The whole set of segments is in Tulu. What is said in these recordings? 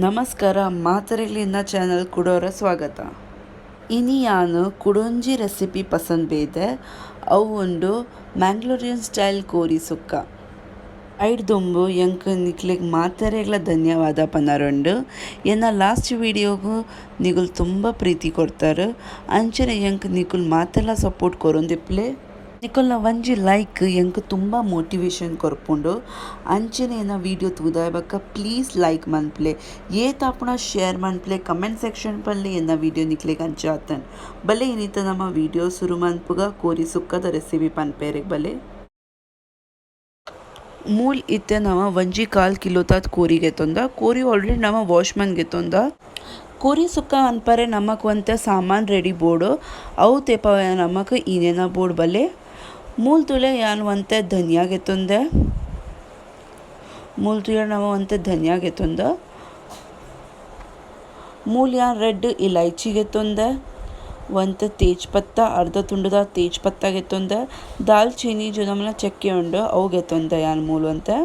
ನಮಸ್ಕಾರ ಮಾತರೆಗ್ಲ ಚಾನಲ್ ಕುಡೋರ ಸ್ವಾಗತ. ಇನಿ ಯಾನು ಕುಡೊಂಜಿ ರೆಸಿಪಿ ಪಸಂದ್ ಬೇತೆ ಅವು ಉಂಡು ಮ್ಯಾಂಗ್ಳೂರಿಯನ್ ಸ್ಟೈಲ್ ಕೋರಿ ಸುಕ್ಕ. ಐಡ್ ದುಂಬು ಎಂಕ್ ನಿಕ್ಲೆಗ್ ಮಾತೆರೆಗ್ಲ ಧನ್ಯವಾದ ಪನರುಂಡು. ಎನ್ನ ಲಾಸ್ಟ್ ವಿಡಿಯೋಗು ನಿಗುಲ್ ತುಂಬ ಪ್ರೀತಿ ಕೊಡ್ತಾರೆ. ಅಂಚನೆ ಎಂಕ್ ನಿಕುಲ್ ಮಾತೆಲ್ಲ ಸಪೋರ್ಟ್ ಕೊರೊಂದಿಪ್ಲೆ. ನಿಕಲ್ನ ಒಂಜಿ ಲೈಕ್ ಎಂಕ್ ತುಂಬ ಮೋಟಿವೇಶನ್ ಕೊರ್ಪುಂಡು. ಅಂಚನೆ ಎನ್ನ ವಿಡಿಯೋ ತೂದಾಯ ಬೊಕ್ಕ ಪ್ಲೀಸ್ ಲೈಕ್ ಮನ್ಪುಲೆ, ಏತಾಪುಣ ಶೇರ್ ಮನ್ಪುಲೆ, ಕಮೆಂಟ್ ಸೆಕ್ಷನ್ ಪನ್ಲೆ ಎನ್ನ ವಿಡಿಯೋ ನಿಕ್ಲೆಗ್ ಅಂಚ ಆತನ್. ಬಲೆ ಇನಿತ ನಮ್ಮ ವಿಡಿಯೋ ಸುರು ಮನ್ಪುಗ ಕೋರಿ ಸುಕ್ಕದ ರೆಸಿಪಿ ಪನ್ಪೇರೆಗ್ ಬಲೆ. ಮೂಲ್ ಇತ್ತೆ ನಮ ಒಂಜಿ ಕಾಲ್ ಕಿಲೋತಾತ್ ಕೋರಿ ಗೆತೊಂದ. ಕೋರಿ ಆಲ್ರೆಡಿ ನಮ ವಾಶ್ ಮನ್ ಗೆತೊಂದ. ಕೋರಿ ಸುಕ್ಕ ಅನ್ಪರೆ ನಮಕ್ ಒಂತೆ ಸಾಮಾನ್ ರೆಡಿ ಬೋಡು. ಅವು ತೇಪವೆ ನಮಕ್ ಇನೇನ ಬೋಡು ಬಲೆ. ಮೂಲ್ ತುಲೆ ಯಾನ್ ಒಂತೆ ಧನಿಯಾ ಗೆತೊಂದೆ. ಮೂಲ್ ತುಲೆ ನಮ ಒಂತೆ ಧನಿಯಾ ಗೆತೊಂದ. ಮೂಲ್ ಯಾನ್ ರೆಡ್ ಇಲೈಚಿ ಗೆತೊಂದೆ. ಒಂತೆ ತೇಜ್ ಪತ್ತ ಅರ್ಧ ತುಂಡುದ ತೇಜ್ ಪತ್ತ ಗೆತೊಂದೆ. ದಾಲ್ಚೀನಿ ಜೋ ನಮನ ಚಕ್ಕೆ ಉಂಡು ಅವು ಗೆತೊಂದೆ ಯಾನ್ ಮೂಲ್ ಒಂತೆ.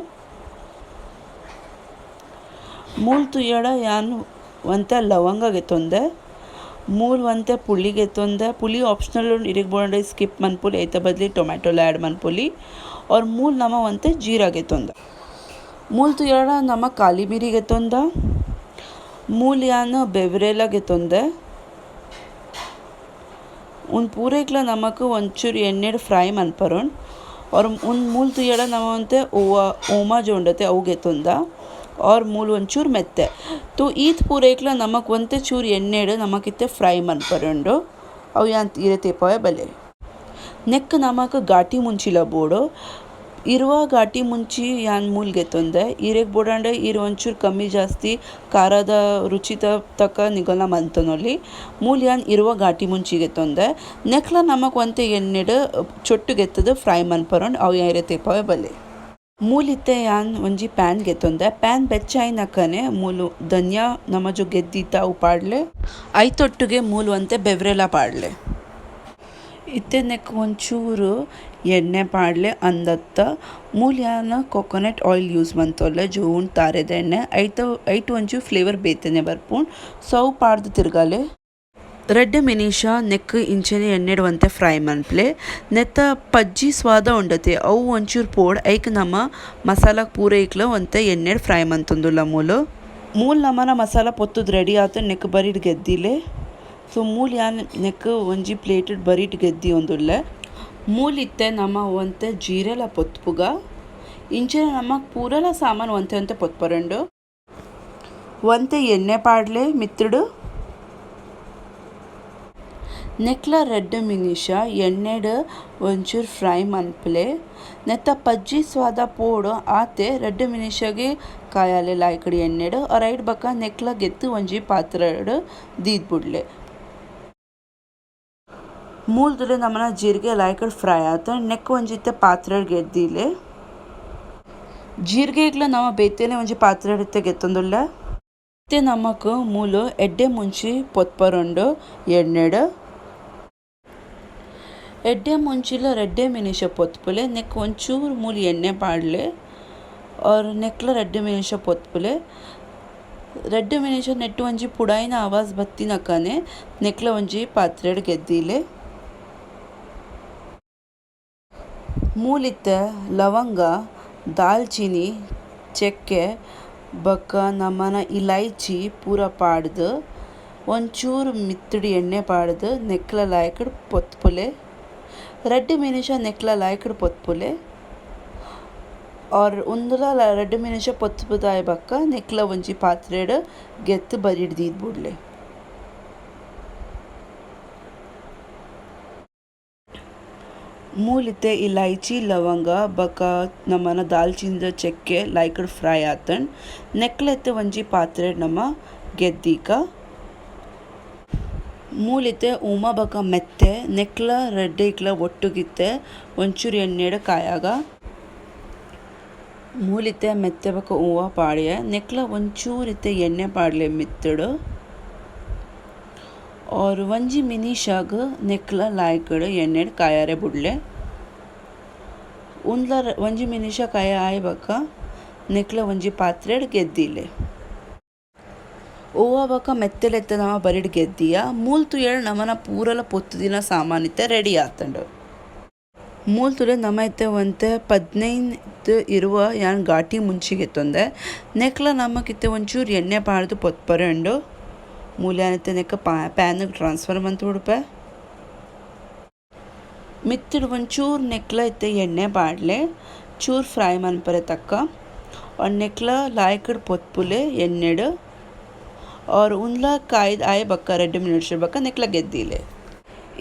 ಮೂಲ್ ತುಯಡ ಯಾನ್ ಒಂತೆ ಲವಂಗ ಗೆತೊಂದೆ. ಮೂಲ್ ಒಂತೆ ಪುಳಿ ಗೆತೊಂದೆ. ಪುಳಿ ಆಪ್ಷನಲ್ ಉಂಡು, ಇರೆಗ್ ಬೋಡಂಡ ಸ್ಕಿಪ್ ಮನ್ಪೊಲಿ, ಐತ ಬದಲಿ ಟೊಮ್ಯಾಟೊಲ ಆ್ಯಡ್ ಮನ್ಪೊಲಿ. ಆರ್ ಮೂಲ್ ನಮ ಒಂತೆ ಜೀರಾ ಗೆತೊಂದ. ಮೂಲ್ ತುಯಡ ನಮ ಕಾಲಿ ಮಿರಿ ಗೆತೊಂದ. ಮೂಲ್ ಯಾನ್ ಬೆವ್ರೆಲ ಗೆತೊಂದೆ. ಉಂದು ಪೂರೈಕ್ಲ ನಮಕ್ ಒಂಚೂರು ಎಣ್ಣೆಡ್ ಫ್ರೈ ಮನ್ಪರುಂಡು. ಆರ್ ಉಂದು ಮೂಲ್ ತುಯಡ ನಮ ಒಂತೆ ಓಮ ಜೋಂಡತೆ ಅವು ಗೆತೊಂದ. ಆರ್ ಮೂಲು ಒಂಚೂರು ಮೆತ್ತೆ. ತೋ ಈತ್ ಪೂರೈಕ್ಲ ನಮಕ್ ಒಂತೆ ಚೂರು ಎಣ್ಣೆಡ್ ನಮಕ್ ಇತ್ತೆ ಫ್ರೈ ಮನ್ಪರುಂಡು. ಅವು ಯಾನ್ ಇರೆ ತೇಪವೆ ಬಲೆ. ನೆಕ್ ನಮಕ್ ಘಾಟಿ ಮುಂಚಿಲ ಬೋಡು. ಇರುವ ಘಾಟಿ ಮುಂಚಿ ಯಾನ್ ಮೂಲ್ ಗೆತೊಂದೆ. ಇರೆಗ್ ಬೋಡಂಡ ಇರ್ ಒಂಚೂರು ಕಮ್ಮಿ ಜಾಸ್ತಿ ಖಾರದ ರುಚಿತ ತಕ್ಕ ನಿಗಲ್ನ ಮಂತೊನೊಲಿ. ಮೂಲ್ ಯಾನ್ ಇರುವ ಘಾಟಿ ಮುಂಚಿ ಗೆತೊಂದೆ. ನೆಕ್ಲ ನಮಕ್ ಒಂತೆ ಎಣ್ಣೆಡ್ ಚೊಟ್ಟು ಗೆತ್ತದು ಫ್ರೈ ಮನ್ಪರುಂಡು. ಅವು ಯಾನ್ ಇರೆ ತೇಪವೆ ಬಲೆ. ಮೂಲ್ ಇತ್ತೆ ಯಾನ್ ಒಂಜಿ ಪ್ಯಾನ್ ಗೆತೊಂದೆ. ಪ್ಯಾನ್ ಬೆಚ್ಚಾಯಿನಕನೆ ಮೂಲು ಧನಿಯಾ ನಮ ಜೋ ಗೆದ್ದಿತ್ತ ಅವು ಪಾಡ್ಲೆ. ಐತೊಟ್ಟುಗೆ ಮೂಲು ಒಂತೆ ಬೆವ್ರೆಲ ಪಾಡ್ಲೆ. ಇತ್ತೆ ನೆಕ್ ಒಂಚೂರು ಎಣ್ಣೆ ಪಾಡ್ಲೆ ಅಂದತ್ತ. ಮೂಲ್ ಯಾನ್ ಕೊಕೊನಟ್ ಆಯಿಲ್ ಯೂಸ್ ಮಂತೊಲ್ಲೆ ಜೋ ಉಂಡು ತಾರೆದ ಎಣ್ಣೆ. ಐತ ಐಟ್ ಒಂಚೂರು ಫ್ಲೇವರ್ ಬೇತೆನೆ ಬರ್ಪುಂಡು. ಸೊ ಅವು ಪಾಡ್ದು ತಿರ್ಗಾಲೆ. ರಡ್ಡ್ ಮಿನಿಷ ನೆಕ್ ಇಂಚನೆ ಎಣ್ಣೆಡ್ ಒಂತೆ ಫ್ರೈ ಮನ್ಪುಲೆ. ನೆತ್ತ ಪಜ್ಜಿ ಸ್ವಾದ ಉಂಡತೆ ಅವು ಒಂಚೂರು ಪೋಡ್ ಐಕ್ ನಮ ಮಸಾಲ ಪೂರೈಕ್ಲ ಒಂತೆ ಎಣ್ಣೆಡ್ ಫ್ರೈ ಮಂತೊಂದುಲ್ಲ ಮೂಲು. ಮೂಲ್ ನಮನ ಮಸಾಲ ಪೊತ್ತುದು ರೆಡಿ ಆತ ನೆಕ್ ಬರಿಟ್ ಗೆದ್ದಿಲೆ. ಸೊ ಮೂಲ್ ಯಾನ್ ನೆಕ್ ಒಂಜಿ ಪ್ಲೇಟ್ ಬರಿಟ್ ಗೆದ್ದಿ ಒಂದುಲ್ಲೆ. ಮೂಲ್ ಇತ್ತೆ ನಮ ಒಂತೆ ಜೀರೆಲ ಪೊತ್ಪುಗ. ಇಂಚನೆ ನಮ ಪೂರಲ ಸಾಮಾನ್ ಒಂತೆ ಒಂತೆ ಪೊತ್ಪರುಂಡು. ಒಂತೆ ಎಣ್ಣೆ ಪಾಡ್ಲೆ ಮಿತ್ತುಡು. ನೆಕ್ಲ ರಡ್ಡ್ ಮಿನಿಷ ಎಣ್ಣೆಡ್ ಒಂಚೂರು ಫ್ರೈ ಮನ್ಪುಲೆ. ನೆತ್ತ ಪಜ್ಜಿ ಸ್ವಾದ ಪೋಡು ಆತೆ ರಡ್ಡ್ ಮಿನಿಷಗೆ ಕಾಯಾಲೆ ಲಾಯ್ಕಡ್ ಎಣ್ಣೆಡ್. ರೈಟ್ ಬೊಕ್ಕ ನೆಕ್ಲ ಗೆತ್ತು ಒಂಜಿ ಪಾತ್ರೆಡ್ ದೀದ್ ಬುಡ್ಲೆ. ಮೂಲ್ದುಲೆ ನಮನ ಜೀರಿಗೆ ಲಾಯ್ಕಡ್ ಫ್ರೈ ಆತ ನೆಕ್ ಒಂಜಿ ಇತ್ತೆ ಪಾತ್ರೆಡ್ ಗೆದ್ದಿಲೆ. ಜೀರಿಗೆಗ್ಲ ನಮ ಬೇತೆನೆ ಒಂಜಿ ಪಾತ್ರೆಡ್ ಇತ್ತೆ ಗೆತ್ತೊಂದುಲ್ಲೆ. ಇತ್ತೆ ನಮಕ್ ಮೂಲು ಎಡ್ಡೆ ಮುಂಚಿ ಪೊತ್ಪರುಂಡು ಎಣ್ಣೆಡ್. ಎಡ್ಡೆ ಮುಂಚಿಲ ರಡ್ಡೆ ಮಿನಿಷ ಪೊತ್ಪುಲೆ. ನೆಕ್ ಒಂಚೂರು ಮೂಲು ಎಣ್ಣೆ ಪಾಡ್ಲೆ. ಆರ್ ನೆಕ್ಲ ರಡ್ಡ್ ಮಿನಿಷ ಪೊತ್ಪುಲೆ. ರಡ್ಡ್ ಮಿನಿಷ ನೆಟ್ಟ್ ಒಂಜಿ ಪುಡಾಯಿನ ಆವಾಜ್ ಬತ್ತಿನಕನೆ ನೆಕ್ಲ ಒಂಜಿ ಪಾತ್ರೆಡ್ ಗೆದ್ದಿಲೆ. ಮೂಲಿತ್ತೆ ಲವಂಗ, ದಾಲ್ಚಿನಿ, ಚಕ್ಕೆ ಬೊಕ್ಕ ನಮನ ಇಲೈಚಿ ಪೂರ ಪಾಡ್ದು ಒಂಚೂರು ಮಿತ್ತುಡು ಎಣ್ಣೆ ಪಾಡ್ದು ನೆಕ್ಲ ಲಾಯ್ಕಡ್ ಪೊತ್ಪುಲೆ. ರಡ್ಡ್ ಮಿನಿಷ ನೆಕ್ಲ ಲಾಯ್ಕಡ್ ಪೊತ್ಪುಲೆ. ಆರ್ ಉಂದುಲ ರಡ್ಡ್ ಮಿನಿಷ ಪೊತ್ಪುದಾಯಿ ಬೊಕ್ಕ ನೆಕ್ಲ ಒಂಜಿ ಪಾತ್ರೆಡ್ ಗೆತ್ತ್ ಬರಿಟ್ ದೀದ್ ಬುಡ್ಲೆ. ಮೂಲಿತ್ತೆ ಇಲೈಚಿ, ಲವಂಗ ಬೊಕ್ಕ ನಮನ ದಾಲ್ಚಿನ್ನಿದ ಚಕ್ಕೆ ಲಾಯ್ಕಡ್ ಫ್ರೈ ಆತಂಡ್. ನೆಕ್ಲ ಇತ್ತೆ ಒಂಜಿ ಪಾತ್ರೆಡ್ ನಮ ಗೆದ್ದೀಕ. ಮೂಲಿತ್ತೆ ಓಮ ಬೊಕ್ಕ ಮೆತ್ತೆ ನೆಕ್ಲ ರಡ್ಡೆಕ್ಲ ಒಟ್ಟುಗಿತ್ತೆ ಒಂಚೂರು ಎಣ್ಣೆಡ್ ಕಾಯಾಗ. ಮೂಲಿತ್ತೆ ಮೆತ್ತೆ ಬೊಕ್ಕ ಓವ ಪಾಡ್ಯೆ. ನೆಕ್ಲ ಒಂಚೂರು ಇತ್ತೆ ಎಣ್ಣೆ ಪಾಡ್ಲೆ ಮಿತ್ತುಡು. ಆರ್ ಒಂಜಿ ಮಿನಿಷಗ್ ನೆಕ್ಲ ಲಾಯ್ಕಡ್ ಎಣ್ಣೆಡ್ ಕಾಯರೆ ಬುಡ್ಲೆ. ಉಂದ್ಲ ಒಂಜಿ ಮಿನಿಷ ಕಾಯ ಆಯಿ ಬೊಕ್ಕ ನೆಕ್ಲ ಒಂಜಿ ಪಾತ್ರೆಡ್ ಗೆದ್ದಿಲೆ. ಓವ ಬೊಕ್ಕ ಮೆತ್ತೆಲೆತ್ತ ನಮ ಬರಿಡ್ ಗೆದ್ದಿಯ. ಮೂಲ್ ತೂಯಡ ನಮನ ಪೂರಲ ಪೊತ್ತುದಿನ ಸಾಮಾನ್ ಇತ್ತೆ ರೆಡಿ ಆತುಂಡು. ಮೂಲ್ ತೂಲೆ ನಮ ಇತ್ತೆ ಒಂತೆ 15 20 ಯಾನ್ ಘಾಟಿ ಮುಂಚಿ ಗೆತ್ತೊಂದೆ. ನೆಕ್ಲ ನಮಕ್ ಇತ್ತೆ ಒಂಚೂರು ಎಣ್ಣೆ ಪಾಡ್ದ್ ಪೊತ್ಪರೆ ಉಂಡು. ಮೂಲು ಯಾನ್ ಇತ್ತೆ ನೆಕ್ ಪ್ಯಾನ್ ಗ್ ಟ್ರಾನ್ಸ್ಫರ್ ಮಂತ್ ಬುಡ್ಪೆ. ಮಿತ್ತುಡ್ ಒಂಚೂರು ನೆಕ್ಲ ಇತ್ತೆ ಎಣ್ಣೆ ಪಾಡ್ಲೆ ಚೂರು ಫ್ರೈ ಮನ್ಪರೆ ತಕ್ಕ. ನೆಕ್ಲ ಲಾಯ್ಕಡ್ ಪೊತ್ಪುಲೆ ಎಣ್ಣೆಡ್. ಆರ್ ಉಂದ್ಲ ಕಾಯ್ದ್ ಆಯಿ ಬೊಕ್ಕ 2 ಮಿನಿಟ್ಸ್ ಬೊಕ್ಕ ನೆಕ್ಲ ಗೆದ್ದಿಲೆ.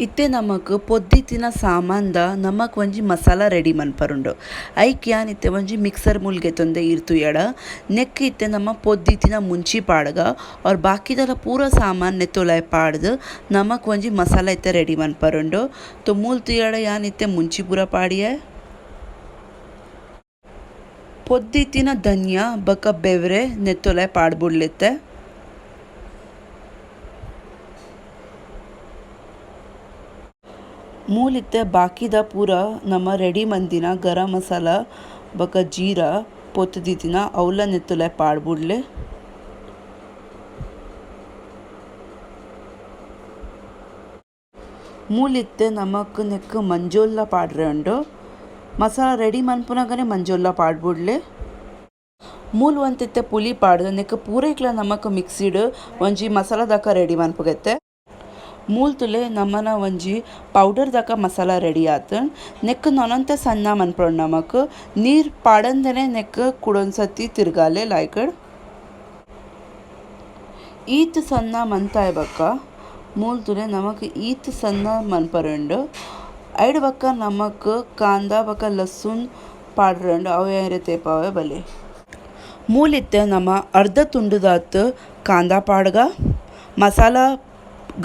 ಇತ್ತೆ ನಮಕ್ ಪೊದ್ದಿತ್ತಿನ ಸಾಮಾನ್ದ ನಮಕ್ ಒಂಜಿ ಮಸಾಲ ರೆಡಿ ಮನ್ಪರುಂಡು. ಐಕ್ ಯಾನ್ ಇತ್ತೆ ಒಂಜಿ ಮಿಕ್ಸರ್ ಮೂಲ್ ಗೆತೊಂದೆ ಈರ್ ತೂಯಡ. ನೆಕ್ ಇತ್ತೆ ನಮ ಪೊದ್ದಿತ್ತಿನ ಮುಂಚಿ ಪಾಡ್ಗ ಆರ್ ಬಾಕಿದಲ ಪೂರ ಸಾಮಾನ್ ನೆತ್ತೊಲಾಯ್ ಪಾಡ್ದ್ ನಮಕ್ ಒಂಜಿ ಮಸಾಲ ಇತ್ತೆ ರೆಡಿ ಮನ್ಪರುಂಡು. ತೋ ಮೂಲ್ ತೂಯಡ ಯಾನ್ ಇತ್ತೆ ಮುಂಚಿ ಪೂರ ಪಾಡಿಯೆ. ಪೊದ್ದಿತ್ತಿನ ಧನಿಯಾ ಬೊಕ್ಕ ಬೆವ್ರೆ ನೆತ್ತೊಲಾಯ್ ಪಾಡ್ಬುಡ್ಲಿತ್ತೆ. ಮೂಲಿತ್ತೆ ಬಾಕಿದ ಪೂರ ನಮ ರೆಡಿ ಮಂದಿನ ಗರಂ ಮಸಾಲ ಬೊಕ್ಕ ಜೀರಾ ಪೊತ್ತುದಿತ್ತಿನ ಅವ್ಲ ನೆತ್ತೊಲಾಯ್ ಪಾಡ್ಬುಡ್ಲೆ. ಮೂಲಿತ್ತೆ ನಮಕ್ ನೆಕ್ ಮಂಜೊಲ್ಲ ಪಾಡ್ರೆ ಉಂಡು. ಮಸಾಲ ರೆಡಿ ಮನ್ಪುನಗನೆ ಮಂಜೊಲ್ಲ ಪಾಡ್ಬುಡ್ಲೆ. ಮೂಲು ಒಂತಿತ್ತೆ ಪುಲಿ ಪಾಡ್ದು ನೆಕ್ ಪೂರೈಕ್ಲ ನಮಕ್ ಮಿಕ್ಸಿಡ್ ಒಂಜಿ ಮಸಾಲ ದಕ ರೆಡಿ ಮನ್ಪುಗತ್ತೆ. ಮೂಲ್ ತುಲೆ ನಮನ ಒಂಜಿ ಪೌಡರ್ ದಕ ಮಸಾಲ ರೆಡಿ ಆತುಂಡ್. ನೆಕ್ ನೊನೊಂತೆ ಸಣ್ಣ ಮನ್ಪೊಡು ನಮಕ್ ನೀರ್ ಪಾಡಂದನೆ ನೆಕ್ ಕುಡೊನ್ಸತಿ ತಿರ್ಗಾಲೆ ಲಾಯ್ಕಡ್. ಈತ್ ಸಣ್ಣ ಮಂತಾಯ್ ಬೊಕ್ಕ ಮೂಲ್ ತುಲೆ ನಮಕ್ ಈತ್ ಸಣ್ಣ ಮನ್ಪರುಂಡು. ಐಡ್ ಬೊಕ್ಕ ನಮಕ್ ಕಾಂದ ಬೊಕ್ಕ ಲಸುನ್ ಪಾಡ್ರುಂಡು ಅವು ಏರೆ ತೇಪಾವೆ ಬಲೆ. ಮೂಲಿತ್ತೆ ನಮ ಅರ್ಧ ತುಂಡುದಾತ್ ಕಾಂದ ಪಾಡ್ಗ. ಮಸಾಲ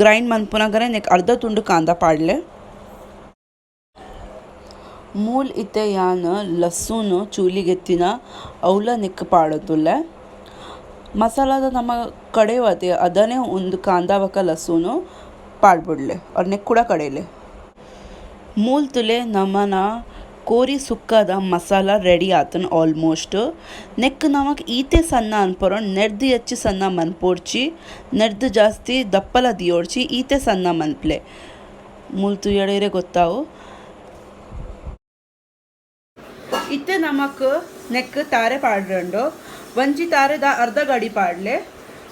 ಗ್ರೈಂಡ್ ಮನ್ಪುನಗನೆ ನೆಕ್ ಅರ್ಧ ತುಂಡು ಕಾಂದ ಪಾಡ್ಲೆ. ಮೂಲ್ ಇತ್ತೆ ಯಾನ್ ಲಸುನ್ ಚೂಲಿಗೆತ್ತಿನ ಅವ್ಲ ನೆಕ್ ಪಾಡೊಂದುಲ್ಲೆ. ಮಸಾಲದ ನಮ ಕಡೆವತೆ ಅದನೆ ಉಂದು ಕಾಂದ ಬೊಕ್ಕ ಲಸುನ್ ಪಾಡ್ಬುಡ್ಲೆ ಆರ್ ನೆಕ್ ಕೂಡ ಕಡೆಲೆ. ಮೂಲ್ ತುಲೆ ನಮನ ಕೋರಿ ಸುಕ್ಕದ ಮಸಾಲ ರೆಡಿ ಆತುಂಡು ಆಲ್ಮೋಸ್ಟ್. ನೆಕ್ ನಮಕ್ ಈತೆ ಸಣ್ಣ ಅನ್ಪೊರೊಂಡು ನೆರ್ದ್ ಎಚ್ಚಿ ಸಣ್ಣ ಮನ್ಪೊಡ್ಚಿ ನೆರ್ದ್ ಜಾಸ್ತಿ ದಪ್ಪಲ ದಿಯೊಡ್ಚಿ ಈತೆ ಸಣ್ಣ ಮನ್ಪುಲೆ. ಮೂಲ್ ತೂಯಡ ಇರೆ ಗೊತ್ತಾವು. ಇತ್ತೆ ನಮಕ್ ನೆಕ್ ತಾರೆ ಪಾಡ್ರುಂಡು. ಒಂಜಿ ತಾರೆದ ಅರ್ಧ ಗಡಿ ಪಾಡ್ಲೆ.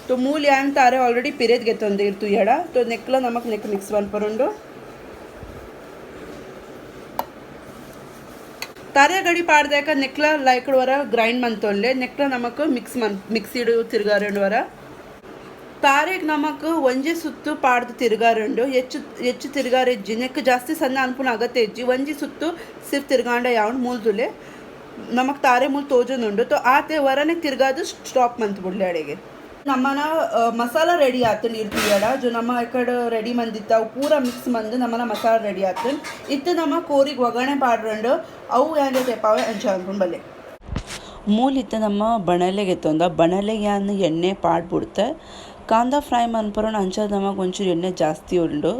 ತೋ ಮೂಲ್ ಯಾನ್ ತಾರೆ ಆಲ್ರೆಡಿ ಪಿರೆದ್ ಗೆತ್ತೊಂದೆ ಇರ್ ತೂಯಡ. ತೋ ನೆಕ್ಲ ನಮಕ್ ನೆಕ್ ಮಿಕ್ಸ್ ಮನ್ಪರುಂಡು. ತಾರೆ ಗಡಿ ಪಾಡ್ದಾಕ ನೆಕ್ಲ ಲೈಕಡ್ ವರ ಗ್ರೈಂಡ್ ಮಂತೊಲ್ಲೆ. ನೆಕ್ಲ ನಮಕ್ ಮಿಕ್ಸ್ ಮನ್ ಮಿಕ್ಸಿಡ್ ತಿರ್ಗಾರುಂಡು ವರ. ತಾರೆಗ್ ನಮಕ್ ಒಂಜಿ ಸುತ್ತು ಪಾಡ್ದು ತಿರ್ಗಾರುಂಡು. ಹೆಚ್ಚು ಹೆಚ್ಚು ತಿರ್ಗಾರೆಜ್ಜಿ ನೆಕ್ ಜಾಸ್ತಿ ಸಣ್ಣ ಅನ್ಪುನ ಅಗತ್ಯ ಇಜ್ಜಿ. ಒಂಜಿ ಸುತ್ತು ಸಿರ್ಫ್ ತಿರ್ಗಾಂಡ ಯಾವುಂಡು ಮೂಲ್ ತುಲೆ ನಮಕ್ ತಾರೆ ಮೂಲ್ ತೋಜೊಂದುಂಡು. ತೋ ಆತೆ ವರನೆ ತಿರ್ಗಾದ್ ಸ್ಟಾಪ್ ಮಂತ್ ಬುಡ್ಲೆ ಅಡೆಗೆ. ನಮನ ಮಸಾಲ ರೆಡಿ ಆತುಂಡು ಈರ್ ತೂಯಡ. ಜೋ ನಮ ಎಕಡ್ ರೆಡಿ ಮಂದಿತ್ತ ಅವು ಪೂರ ಮಿಕ್ಸ್ ಮಂದು ನಮನ ಮಸಾಲ ರೆಡಿ ಆತುಂಡು. ಇತ್ತೆ ನಮ ಕೋರಿಗ್ ಒಗ್ಗರಣೆ ಪಾಡ್ರುಂಡು. ಅವು ಯಾನ್ ತೆಪಾವೆ ಅಂಚ ಮನ್ಪುಂಡು ಬಲ್ಲೆ. ಮೂಲ್ ಇತ್ತೆ ನಮ್ಮ ಬಣಲೆ ಗೆತ್ತೊಂದ. ಬಣಲೆಗ್ ಯಾನ್ ಎಣ್ಣೆ ಪಾಡ್ಬುಡ್ತೆ. ಕಾಂದ ಫ್ರೈ ಮನ್ಪುನಗ ಅಂಚ ನಮಕ್ ಒಂಚೂರು ಎಣ್ಣೆ ಜಾಸ್ತಿ ಉಂಡು.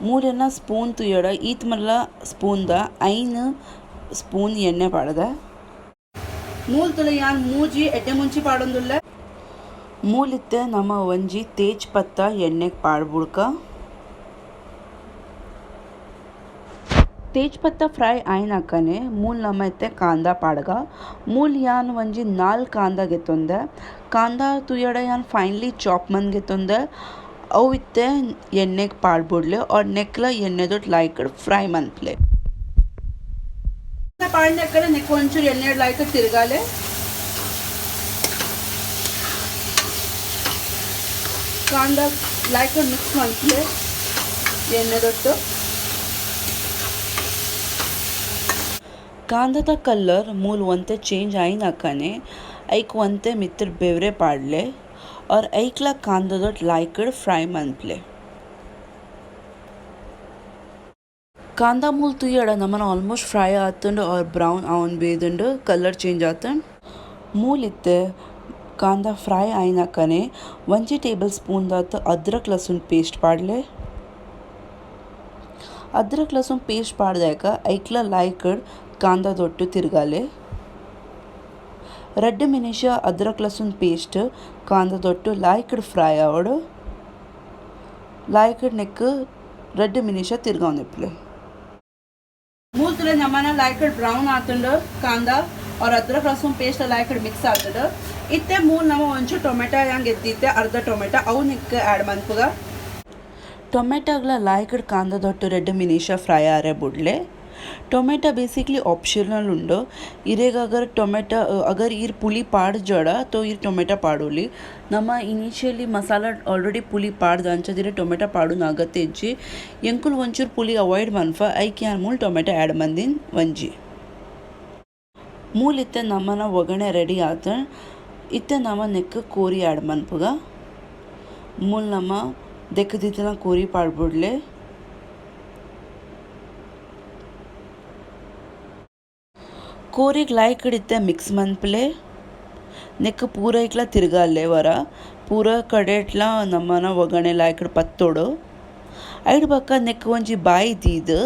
ಮೂಲೆನ ಸ್ಪೂನ್ ತೂಯಡ ಈತ್ ಮಲ್ಲ ಸ್ಪೂನ್ ದ 5 ಸ್ಪೂನ್ ಎಣ್ಣೆ ಪಾಡ್ದೆ. ಮೂಲ್ ತುಲೆ ಯಾನ್ ಮೂಜಿ ಎಡ್ಡೆ ಮುಂಚಿ ಪಾಡೊಂದುಲ್ಲೆ. ಮೂಲಿತ್ತೆ ನಮ ಒಂಜಿ ತೇಜ್ ಪತ್ತ ಎಣ್ಣೆಗ್ ಪಾಡ್ಬುಡ್ಕ. ತೇಜ್ ಪತ್ತ ಫ್ರೈ ಆಯಿನಕನೆ ಮೂಲ್ ನಮ ಇತ್ತೆ ಕಾಂದ ಪಾಡ್ಗ. ಮೂಲ್ ಯಾನ್ ಒಂಜಿ 4 ಕಾಂದ ಗೆತ್ತೊಂದೆ. ಕಾಂದ ತೂಯಡ ಯಾನ್ ಫೈನ್ಲಿ ಚಾಪ್ ಮಂತ್ ಗೆತ್ತೊಂದೆ. ಅವು ಇತ್ತೆ ಎಣ್ಣೆಗ್ ಪಾಡ್ಬುಡ್ಲೆ ಆರ್ ನೆಕ್ಲ ಎಣ್ಣೆದೊಟ್ಟು ಲೈಕಡ್ ಫ್ರೈ ಮನ್ಪುಲೆ. ಪಾಡ್ನಕನೆ ನೆಕ್ ಒಂಚೂರು ಎಣ್ಣೆಡ್ ಲೈಕ್ ತಿರ್ಗಾಲೆ. ಕಾಂದ ಲೈಕ್ ಮಿಕ್ಸ್ ಮನ್ಪುಲೆ ಎಣ್ಣೆದೊಟ್ಟು. ಕಾಂದದ ಕಲರ್ ಮೂಲ್ ಒಂತೆ ಚೇಂಜ್ ಆಯಿನಕನೆ ಐಕ್ ಒಂತೆ ಮಿತ್ತ್ ಬೆವ್ರೆ ಪಾಡ್ಲೆ ಆರ್ ಐಕ್ಲ ಕಾಂದದೊಟ್ಟು ಲೈಕಡ್ ಫ್ರೈ ಮನ್ಪುಲೆ. ಕಾಂದ ಮೂಲ್ ತೂಯಡ ನಮನ ಆಲ್ಮೋಸ್ಟ್ ಫ್ರೈ ಆತುಂಡು ಆರ್ ಬ್ರೌನ್ ಆವೊಂದು ಬೈದುಂಡು ಕಲರ್ ಚೇಂಜ್ ಆತುಂಡು. ಮೂಲ್ ಇತ್ತೆ ಕಾಂದ ಫ್ರೈ ಆಯಿನಕನೆ ಒಂಜಿ ಟೇಬಲ್ ಸ್ಪೂನ್ ದಾತ್ ಅದ್ರಕ್ ಲಸುನ್ ಪೇಸ್ಟ್ ಪಾಡ್ಲೆ. ಅದ್ರಕ್ ಲಸೂನ್ ಪೇಸ್ಟ್ ಪಾಡ್ದಾಕ ಐಕ್ಲ ಲಾಯ್ಕಡ್ ಕಾಂದದೊಟ್ಟು ತಿರ್ಗಾಲೆ. 2 ನಿಮಿಷ ಅದ್ರಕ್ ಲಸೂನ್ ಪೇಸ್ಟ್ ಕಾಂದದೊಟ್ಟು ಲಾಯ್ಕಡ್ ಫ್ರೈ ಆವಡು. ಲಾಯ್ಕಡ್ ನೆಕ್ 2 ನಿಮಿಷ ತಿರ್ಗಾವನಿಪ್ಲೆ. ಮೂಲ್ತುಲೆ ನಮ್ಮನ ಲಾಯ್ಕಡ್ ಬ್ರೌನ್ ಆತುಂಡು ಕಾಂದ और अदरक लहसुन पेस्ट ಲಾಯ್ಕಡ್ ಮಿಕ್ಸ್ ಆತುಂಡು. ಇತ್ತೆ ಮೂಲ್ ನಮ ಒಂಚು ಟೊಮೆಟೊ ಯಾಂಗ್ ಎದ್ದಿತ್ತೆ ಅರ್ಧ ಟೊಮೆಟೊ ಅವು ನಿಕ್ ಆ್ಯಡ್ ಮನ್ಪುಗ. ಟೊಮೆಟೊಗ್ಲ ಲಾಯ್ಕಡ್ ಕಾಂದದೊಟ್ಟು 2 ನಿಮಿಷ ಫ್ರೈ ಆರೆ ಬುಡ್ಲೆ. Tomato basically optional ಉಂಡು. ಇರೆಗ್ ಅಗರ್ ಟೊಮೆಟೊ ಅಗರ್ ಈರ್ ಪುಳಿ ಪಾಡ್ಜಡ ತೋ ಈರ್ ಟೊಮೆಟೊ ಪಾಡೋಲಿ. ನಮ್ಮ ಇನಿಷಿಯಲಿ ಮಸಾಲ ಆಲ್ರೆಡಿ ಪುಳಿ ಪಾಡ್ದ ಅಂಚದಿರೆ ಟೊಮೆಟೊ ಪಾಡುನ ಅಗತ್ಯ ಇಜ್ಜಿ. ಎಂಕುಲು ಒಂಚೂರು ಪುಳಿ ಅವಾಯ್ಡ್ ಮನ್ಪ ಐಕ್ ಯಾನ್ ಮೂಲು ಟೊಮೆಟೊ ಆ್ಯಡ್ ಮಂದಿನ್ ಒಂಜಿ. ಮೂಲಿತ್ತೆ ನಮ್ಮನ ಒಗ್ಗರಣೆ ರೆಡಿ ಆತ. ಇತ್ತೆ ನಮ ನೆಕ್ ಕೋರಿ ಆ್ಯಡ್ ಮನ್ಪುಗ. ಮೂಲು ನಮ ದೆಕ್ಕದಿತ್ತಿನ ಕೋರಿ ಪಾಡ್ಬುಡ್ಲೆ. ಕೋರಿಗ್ ಲಾಯ್ಕಡ್ ಇತ್ತೆ ಮಿಕ್ಸ್ ಮನ್ಪುಲೆ. ನೆಕ್ ಪೂರ ಇಕ್ಲ ತಿರ್ಗಾಲೆ ವರ ಪೂರ ಕಡೆಟ್ಲ ನಮ್ಮನ ಒಗ್ಗರಣೆ ಲಾಯ್ಕಡ್ ಪತ್ತೋಡು. ಐಡ್ ಬೊಕ್ಕ ನೆಕ್ ಒಂಜಿ ಬಾಯಿ ದೀದ್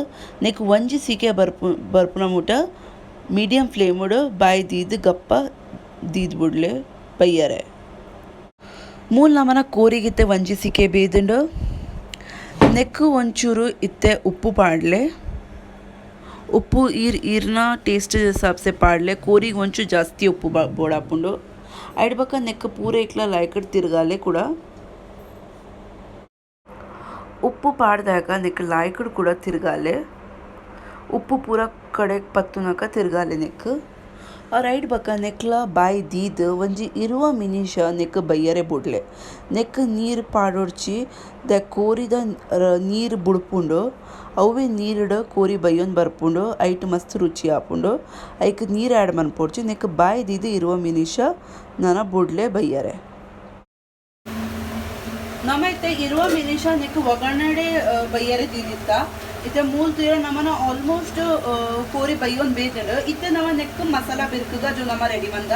ನೆಕ್ ಒಂಜಿ ಸೀಕೆ ಬರ್ಪುನ ಮುಟ ಮೀಡಿಯಂ ಫ್ಲೇಮುಡು ಬಾಯಿ ದೀದ್ ಗಪ್ಪ ದೀದ್ ಬುಡ್ಲೆ ಬಯ್ಯರೆ. ಮೂಲು ನಮನ ಕೋರಿಗಿತ್ತೆ ಒಂಜಿ ಸೀಕೆ ಬೇದುಂಡು. ನೆಕ್ ಒಂಚೂರು ಇತ್ತೆ ಉಪ್ಪು ಪಾಡ್ಲೆ. ಉಪ್ಪು ಈರ್ ಈರ್ನ ಟೇಸ್ಟ್ ಹಿಸಾಬ್ಸೆ ಪಾಡ್ಲೆ. ಕೋರಿಗೆ ಒಂಚೂರು ಜಾಸ್ತಿ ಉಪ್ಪು ಬೋಡಾಪುಂಡು. ಐಡ್ ಬೊಕ್ಕ ನೆಕ್ ಪೂರ ಇಕ್ಲ ಲಾಯ್ಕಡ್ ತಿರ್ಗಾಲೆ ಕೂಡ. ಉಪ್ಪು ಪಾಡ್ದಾಗ ನೆಕ್ ಲಾಯ್ಕಡ್ ಕೂಡ ತಿರ್ಗಾಲೆ. ಉಪ್ಪು ಪೂರ ಕಡೆಗ್ ಪತ್ತುನಕ ತಿರ್ಗಾಲೆ ನೆಕ್. ರೈಟ್ ಬೊಕ್ಕ ನೆಕ್ಲ ಬಾಯಿ ದೀದ್ ಒಂಜಿ 20 ನಿಮಿಷ ನೆಕ್ ಬಯ್ಯರೆ ಬುಡ್ಲೆ. ನೆಕ್ ನೀರು ಪಾಡೊಡ್ಚಿ ದ ಕೋರಿದ ನೀರು ಬುಡ್ಪುಂಡು. ಅವೇ ನೀರುಡು ಕೋರಿ ಬಯ್ಯೊಂದು ಬರ್ಪುಂಡು. ಐಟ್ ಮಸ್ತ್ ರುಚಿ ಆಪುಂಡು. ಐಕ್ ನೀರು ಆ್ಯಡ್ ಮನ್ಪೊಡ್ಚಿ ನೆಕ್ ಬಾಯಿ ದೀದ್ 20 ನಿಮಿಷ ನನ ಬುಡ್ಲೆ ಬಯ್ಯರೆ. ನಮ ಇತ್ತೆ 20 ನಿಮಿಷ ನೆಕ್ ಒಗ್ಗರಣೆ ಬಯ್ಯರೆ ದೀದಿತ್ತ. ಇತ್ತೆ ಮೂಲು ತೂಯರ ನಮನ ಆಲ್ಮೋಸ್ಟ್ ಕೋರಿ ಬಯ್ಯೊಂದು ಬೇತುಂಡು. ಇತ್ತೆ ನಮ ನೆಕ್ ಮಸಾಲ ಬಿರ್ಕುಗ ಜೋ ನಮ ರೆಡಿ ಮಂದ.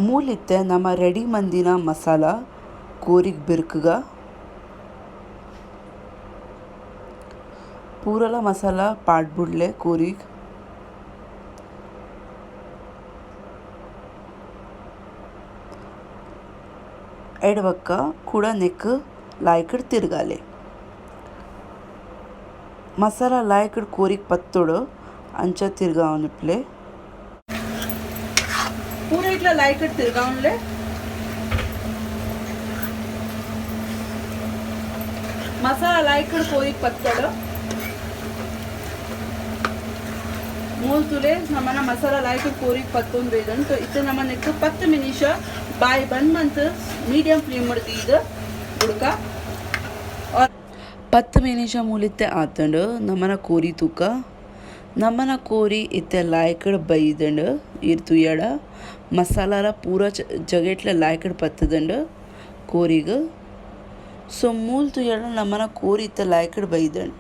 ಮೂಲಿತ್ತೆ ನಮ ರೆಡಿ ಮಂದಿನ ಮಸಾಲ ಕೋರಿಗ್ ಬಿರ್ಕುಗ. ಪೂರಲ ಮಸಾಲ ಪಾಡ್ಬುಡ್ಲೆ ಕೋರಿಗ್. ಎಡವಕ್ಕ ಕೂಡ ನೆಕ್ ಲಾಯ್ಕಡ್ ತಿರ್ಗಾಲೆ. ಮಸಾಲ ಲಾಯ್ಕಡ್ ಕೋರಿಗ್ ಪತ್ತೋಡು ಅಂಚ ತಿರ್ಗಾವನಿಪ್ಲೆ. ಪೂರ ಇಟ್ಲ ಲಾಯ್ಕಡ್ ತಿರ್ಗಾವನ್ಲೆ. ಮಸಾಲ ಲಾಯ್ಕಡ್ ಕೋರಿಗ್ ಪತ್ತೋಡು. ಮೂಲು ತುಲೆ ನಮ್ಮನ ಮಸಾಲ ಲಾಯ್ಕಡ್ ಕೋರಿಗ್ ಪತ್ತೊಂದು ಬೇದಂಟು. ಇತ್ತೆ ನಮ್ಮ ನೆಕ್ 10 ನಿಮಿಷ ಬಾಯಿ ಬಂದ್ ಮಂತ್ ಮೀಡಿಯಂ ಫ್ಲೇಮ್ ದೀದ್ ಬುಡ್ಕ. 10 ನಿಮಿಷ ಮೂಲಿತ್ತೆ ಆತಂಡು ನಮ್ಮನ ಕೋರಿ ತೂಕ. ನಮ್ಮನ ಕೋರಿ ಇತ್ತೆ ಲಾಯ್ಕಡ್ ಬೈದಂಡು. ಈರ್ ತೂಯಡ ಮಸಾಲಾರ ಪೂರ ಜಗೆಟ್ಲ ಲಾಯ್ಕಡ್ ಪತ್ತದಂಡು ಕೋರಿಗ್. ಸೊ ಮೂಲು ತೂಯಡ ನಮ್ಮನ ಕೋರಿ ಇತ್ತೆ ಲಾಯ್ಕಡ್ ಬೈದಂಡು.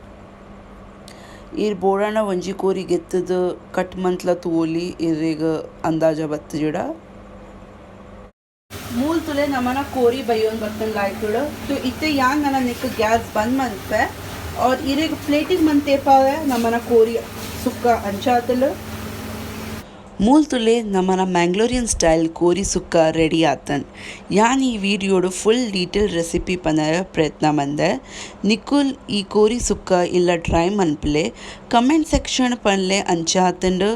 ಈರ್ ಬೋಡಾಣ ಒಂಜಿ ಕೋರಿ ಗೆತ್ತದ ಕಟ್ ಮಂತ್ಲ ತೂವೊಲಿ ಇರೆಗ್ ಅಂದಾಜ ಬತ್ತಜಿಡ. ಮೂಲು ತುಲೆ ನಮನ ಕೋರಿ ಬಯ್ಯೊಂದು ಬರ್ತಂಡು ಲಾಯ್ಕಡ್. ಸೊ ಇತ್ತೆ ಯಾನ್ ನನ ನೆಕ್ ಗ್ಯಾಸ್ ಬಂದ್ ಮನ್ಪೆ. और ಇರೆಗ್ ಪ್ಲೇಟಿಗೆ ಮಂತೇಪಾವೆ ನಮನ ಕೋರಿ ಸುಕ್ಕ ಅಂಚಾತಲು. ಮೂಲು ತುಲೆ ನಮನ ಮ್ಯಾಂಗ್ಳೂರಿಯನ್ ಸ್ಟೈಲ್ ಕೋರಿ ಸುಕ್ಕ ರೆಡಿ ಆತನ್. ಯಾನ್ ಈ ವಿಡಿಯೋಡು full detail recipe ಪನರ ಪ್ರಯತ್ನ ಮಂದೆ. ನಿಕುಲ್ ಈ ಕೋರಿ ಸುಕ್ಕ ಇಲ್ಲ ಟ್ರೈ ಮನ್ಪಲೆ. ಕಮೆಂಟ್ ಸೆಕ್ಷನ್ ಪನ್ಲೆ ಅಂಚಾತಂಡು.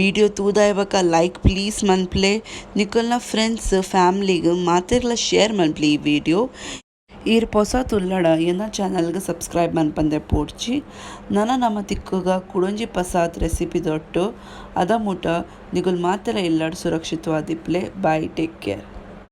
ವಿಡಿಯೋ ತೂದಾಯ ಬೊಕ್ಕ ಲೈಕ್ ಪ್ಲೀಸ್ ಮನ್ಪಲೆ. ನಿಕುಲ್ನ ಫ್ರೆಂಡ್ಸ್ ಫ್ಯಾಮಿಲಿಗ್ ಮಾತೆರ್ಲ ಶೇರ್ ಮನ್ಪಲೆ ಈ ವಿಡಿಯೋ. ಈರ್ ಪೊಸ ತುಲ್ಲಡ ಎನ್ನ ಚಾನಲ್ಗೆ ಸಬ್ಸ್ಕ್ರೈಬ್ ಮನ್ಪಂದೆ ಪೋಡ್ಚಿ. ನನ ನಮ ತಿಕ್ಕುಗ ಕುಡೊಂಜಿ ಪಸಾತ್ ರೆಸಿಪಿ ದೊಟ್ಟು ಅದ ಮುಟ ನಿಗುಲ್ ಮಾತೆರ ಇಲ್ಲಡ್ ಸುರಕ್ಷಿತವಾದಿಪ್ಲೆ. Bye, take care.